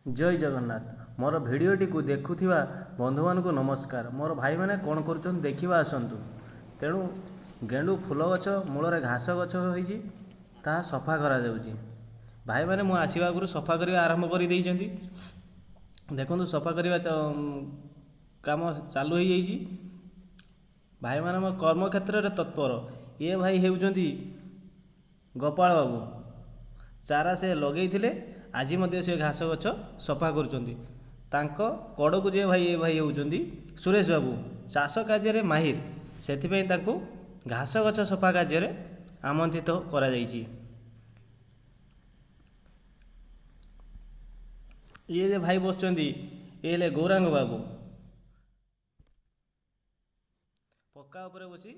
ଜୟ ଜଗନ୍ନାଥ। ମୋର ଭିଡ଼ିଓଟିକୁ ଦେଖୁଥିବା ବନ୍ଧୁମାନଙ୍କୁ ନମସ୍କାର। ମୋର ଭାଇମାନେ କ'ଣ କରୁଛନ୍ତି ଦେଖିବା ଆସନ୍ତୁ। ତେଣୁ ଗେଣ୍ଡୁ ଫୁଲ ଗଛ ମୂଳରେ ଘାସ ଗଛ ହୋଇଛି, ତାହା ସଫା କରାଯାଉଛି। ଭାଇମାନେ ମୁଁ ଆସିବା ଆଗରୁ ସଫା କରିବା ଆରମ୍ଭ କରିଦେଇଛନ୍ତି। ଦେଖନ୍ତୁ, ସଫା କରିବା କାମ ଚାଲୁ ହୋଇଯାଇଛି। ଭାଇମାନେ ମୋ କର୍ମକ୍ଷେତ୍ରରେ ତତ୍ପର। ଇଏ ଭାଇ ହେଉଛନ୍ତି ଗୋପାଳ ବାବୁ। ଚାରା ସେ ଲଗେଇଥିଲେ, ଆଜି ମଧ୍ୟ ସେ ଘାସ ଗଛ ସଫା କରୁଛନ୍ତି। ତାଙ୍କ କଡ଼କୁ ଯେ ଭାଇ, ଏ ଭାଇ ହେଉଛନ୍ତି ସୁରେଶ ବାବୁ, ଚାଷ କାର୍ଯ୍ୟରେ ମାହିର। ସେଥିପାଇଁ ତାଙ୍କୁ ଘାସ ଗଛ ସଫା କାର୍ଯ୍ୟରେ ଆମନ୍ତ୍ରିତ କରାଯାଇଛି। ଇଏ ଯେ ଭାଇ ବସିଛନ୍ତି, ଇଏ ହେଲେ ଗୌରାଙ୍ଗ ବାବୁ। ପକ୍କା ଉପରେ ବସି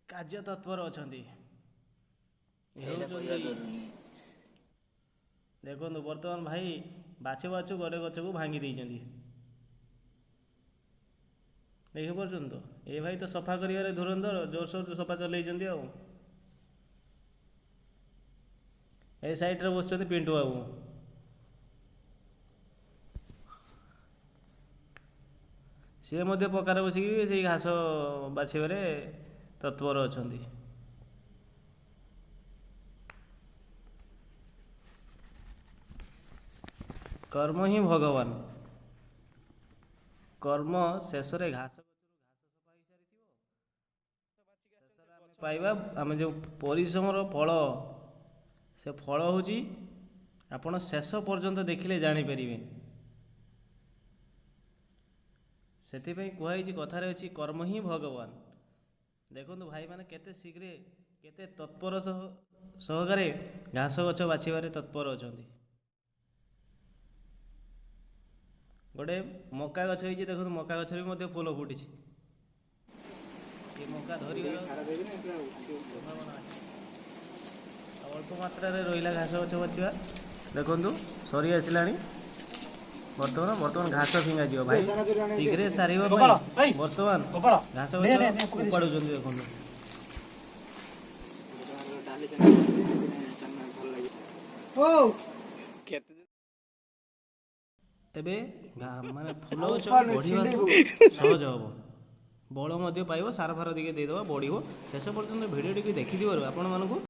କାର୍ଯ୍ୟ ତତ୍ପର ଅଛନ୍ତି। ହେଉଛନ୍ତି, ଦେଖନ୍ତୁ, ବର୍ତ୍ତମାନ ଭାଇ ବାଛୁ ବାଛୁ ଗୋଟେ ଗଛକୁ ଭାଙ୍ଗି ଦେଇଛନ୍ତି, ଦେଖିପାରୁଛନ୍ତି ତ? ଏ ଭାଇ ତ ସଫା କରିବାରେ ଧୁରନ୍ଧର, ଜୋରସୋର ସଫା ଚଲେଇଛନ୍ତି। ଆଉ ଏ ସାଇଡ଼ରେ ବସିଛନ୍ତି ପିଣ୍ଟୁ ବାବୁ। ସିଏ ମଧ୍ୟ ପକ୍କାରେ ବସିକି ସେଇ ଘାସ ବାଛିବାରେ ତତ୍ପର ଅଛନ୍ତି। କର୍ମ ହିଁ ଭଗବାନ। କର୍ମ ଶେଷରେ ଘାସ ଗଛରୁ ଘାସ ସଫା ହେଇସାରିଥିବ, ଶେଷରେ ଆମେ ପାଇବା ଆମେ ଯେଉଁ ପରିଶ୍ରମର ଫଳ, ସେ ଫଳ ହେଉଛି ଆପଣ ଶେଷ ପର୍ଯ୍ୟନ୍ତ ଦେଖିଲେ ଜାଣିପାରିବେ। ସେଥିପାଇଁ କୁହାଯାଇଛି, କଥାରେ ଅଛି, କର୍ମ ହିଁ ଭଗବାନ। ଦେଖନ୍ତୁ ଭାଇମାନେ କେତେ ଶୀଘ୍ର, କେତେ ତତ୍ପର ସହକାରେ ଘାସ ଗଛ ବାଛିବାରେ ତତ୍ପର ଅଛନ୍ତି। ଗୋଟେ ମକା ଗଛ ହେଇଛି, ଦେଖନ୍ତୁ, ମକା ଗଛରେ ବି ମଧ୍ୟ ଫୁଲ ଫୁଟିଛି। ଏ ମକା ଧରିବାର ସମ୍ଭାବନା ଅଛି। ଆଉ ଅଳ୍ପ ମାତ୍ରାରେ ରହିଲା ଘାସ ଗଛ ବାଛିବା। ଦେଖନ୍ତୁ, ସରି ଆସିଲାଣି। ବର୍ତ୍ତମାନ ଘାସ ଫିଙ୍ଗାଯିବ। ଭାଇ ଶୀଘ୍ର ସାରିବା ପାଇଁ ବର୍ତ୍ତମାନ ଘାସ ଗଛ ଉପାଡୁଛନ୍ତି, ଦେଖନ୍ତୁ। ଡାଲି ଚନା ଚନା ଭଲ ଲାଗେ। କେତେ ଏବେ ମାନେ ଫୁଲ ଗଛ ବଢ଼ିବାକୁ ସହଜ ହେବ, ବଳ ମଧ୍ୟ ପାଇବ। ସାର ଫାର ଟିକେ ଦେଇଦେବା, ବଢ଼ିବ। ଶେଷ ପର୍ଯ୍ୟନ୍ତ ଭିଡ଼ିଓଟିକୁ ଦେଖିଥିବାରୁ ଆପଣମାନଙ୍କୁ